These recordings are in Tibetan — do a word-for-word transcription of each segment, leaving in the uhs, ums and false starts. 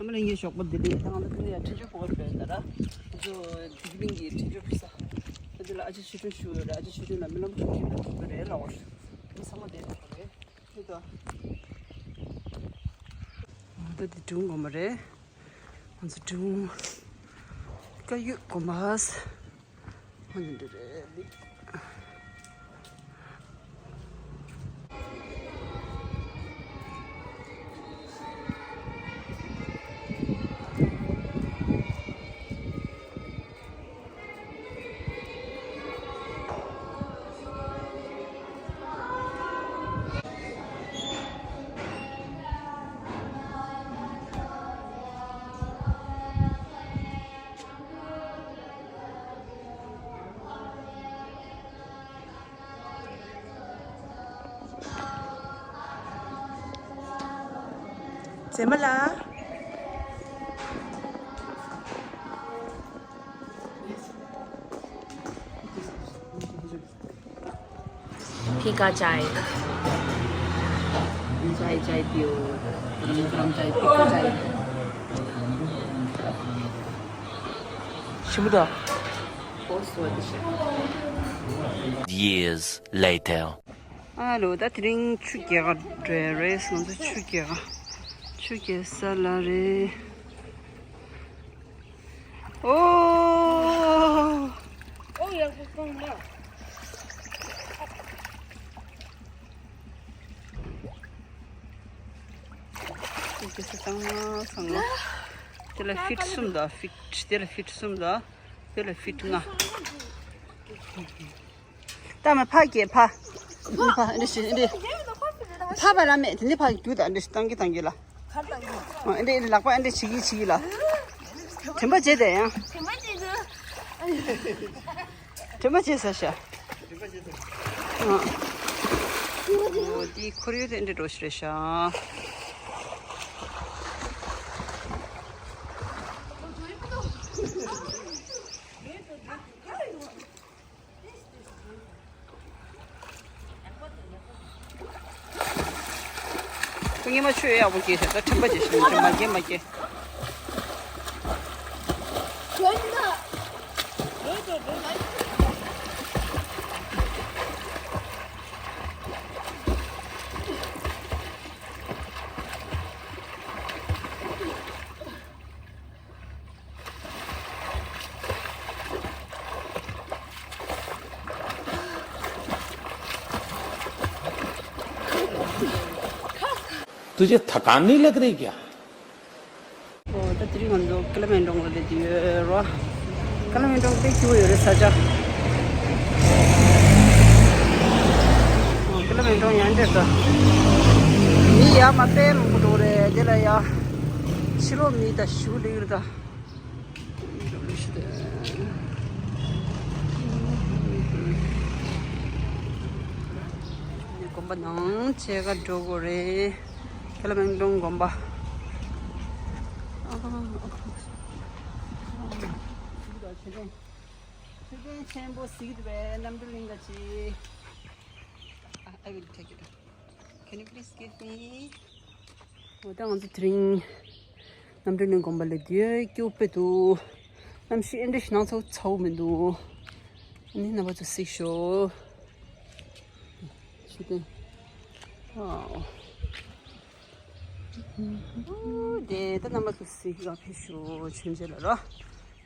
རྨ་གླིང་གི་ཞོགས་པ་འདི་ལས་ད་ང་ཚོ་འདི་ལ་ཡང་འཕྲིན་བཅོལ་ཕོག་པ་རེད། ད་ར་ང་ཚོ་སྡིག་གླིང་གི་འཕྲིན་བཅོལ་ཕུལ་ས། ད་འདི་ལ་ཨ་ཅེ་ཆོས་སྒྲོན་བཞུགས་ཡོད་རེད། ཨ་ཅེ་ཆོས་སྒྲོན་ལ་རྨི་ལམ་ཞིག་ཕུལ་ན་འགྲིག་གི་རེད་ལབ་པ་རེད། མི་ཚང་མ་བསྡད་ཡོད་རེད། ད་འདི་སྒྲུང་དགོན་པ་རེད། ང་ཚོ་སྒྲུང་བཀའ་ཡོད་དགོན་པ། ཨ་ནི་འདི་རེད། མཛེས་མ་ལགས། ཕི་ཀ་ཅའི། ཅའི་ཅའི་པིའོ། རམ་རམ་ཅའི། ཕི་ཀ་ཅའི། ཞིམ་པོ་འདུག Years later. ཨ་ལོ། ད་དེ་རིང་ཆུ་རྐྱལ་ག་འགྲོ་ཡ་རེད། ང་ཚོ་ཆུ་རྐྱལ་ག་ཆུ་རྐྱལ་ས་ལ་རེད། ཨོ། ཨོ་ཡག་པོ་གཏོང་ན། ཆུ་རྐྱལ་ས་གཙང་མ་གཙང་མ། དེ་ལ་ཕིཊ་གསུམ་དང་། ཕིཊ་དེ་ལ་ཕིཊ་གསུམ་དང་། དེ་ལ་ཕིཊ་ལྔ། ད་མ་ཕར་གྱེས་ཕར། ཕར་ཕར་འདི་ཞིག་འདི། ཕར་ཕར་ར་མེད་དེ་འདི་ཕར་རྒྱུག་དང་འདི་ཞིག་བཏང་གི་བཏང་གི་ལ། ཨ་འདི་ལག་པ་འདི་བྱེད་ཀྱི་བྱེད་ཀྱི་ལ། དྲན་པ་བརྗེད་དེ་ཡང་། དྲན་པ་བརྗེད་ས་ཤ། ཨ། འོ་འདི་ཁོར་ཡུག་དེ་འདྲ་འགྲོ་ཞིག་རེད་ཤག་སྔོན་མ་ཆུ་ཡག་པོ་སྐྱེས་ཤག་ད་དྲན་པ་བརྗེད་ཤག་མ་སྐྱེས་མ་སྐྱེས། तुझे थकान नहीं लग रही क्या? ཨོ་ད་དེ་རིང་ང་ཚོ་ཀི་ལ་མན་ཀྲོང་ལ་སླེབས་ཡོད་རོ། ཀི་ལ་མན་ཀྲོང་དཔེ་སྐྱིད་པོ་ཡོད་རེད་ས་ཆ། ཨོ་ཀི་ལ་མན་ཀྲོང་ཡང་འདྲ་ད། མི་ཡར་མར་དཔེ་མང་པོ་འགྲོ་རེད། དེ་ལ་ཡ་ཕྱི་ལོགས་མི་ད་ཞུ་ལེགས་རེད་ད། དགོན་པ་ནང་བྱས་ག་འགྲོ་དགོས་རེད། ཀི་ལ་མན་ཀྲོང་དགོན་པ། མཆོད་རྟེན་ཆེན་པོ་གཟིགས་འདུག་པས། རྣམ་གྲོལ་གླིང་ག་ཅི། I will take it. Can you please give me? འོ་ད་ང་ཚོ་དེ་རིང་རྣམ་གྲོལ་གླིང་དགོན་པ་ལ་སླེབས་ཡོད། སྐྱིད་པོ་དཔེ་འདུག་གནམ་གཤིས་ཨེ་འདྲ་ཞིག་ནང་ཚ་བོ་ཚ་བོ་མི་འདུག་ཨ་ནི་རྣམ་པ་ཚོ་གཟིགས་ཤོག་མཆོད་རྟེན། ཝའོ། ཨོ་དེ་ད་རྣམ་པ་ཚོ་གཟིགས་ག་ཕེབས་ཤོག་མཆོད་མཇལ་ལ་རོ།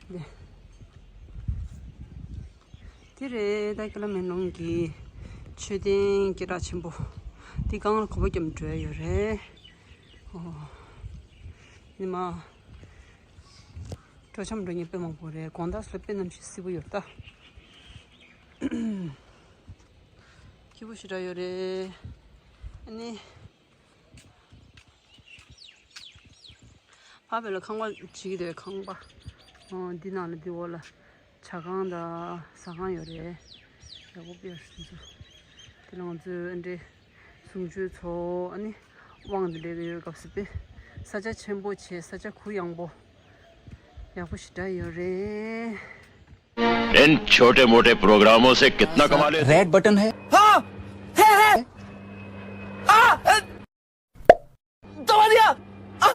དེ། དེ་རེད། ད་ཀི་ལ་མན་ཀྲོང་གི་མཆོད་རྟེན་སྐད་གྲགས་ཆེན་པོ། འདི་སྒང་ལ་གོམ་པ་བརྒྱབ་འགྲོ་ཡ་ཡོད་རེད། ཨོ། ཉི་མ། སྤྲོ་འཆམ་འགྲོ་མཁན་དཔེ་མང་པོ་རེད། དགོང་དག་སུ་ལ་དཔེ་གནམ་གཤིས་བསིལ་པོ་ཡོད་ད། སྐྱིད་པོ་ཞེ་དྲག་ཡོད་རེད། ཨ་ནི། ཕ་བལ་ལ་ཁང་པ་བྱེད་ཀྱི་འདུག་ཁང་པ། ཨོ་འདི་ནང་ལ་འདི་འོག་ལ་ཇ་ཁང་དང་ཟ་ཁང་ཡོད་རེད། ཡག་པོ་དཔེ་སོང་ཚུལ། དེ་ལ་ང་ཚོས་ཨ་འདྲེ་གསུང་ཆོས་ཚོ་ཨ་ནི་དབང་དུ་ལེན་གྱི་ཡོད། སྐབས་སུ་དཔེ་ས་ཆ་ཆེན་པོ་བྱས། ས་ཆ་གུ་ཡངས་པོ་ཡག་པོ་ཞེ་དྲག་ཡོད་རེད། इन छोटे मोटे प्रोग्रामों से कितना कमा लेते हैं? रेड बटन है।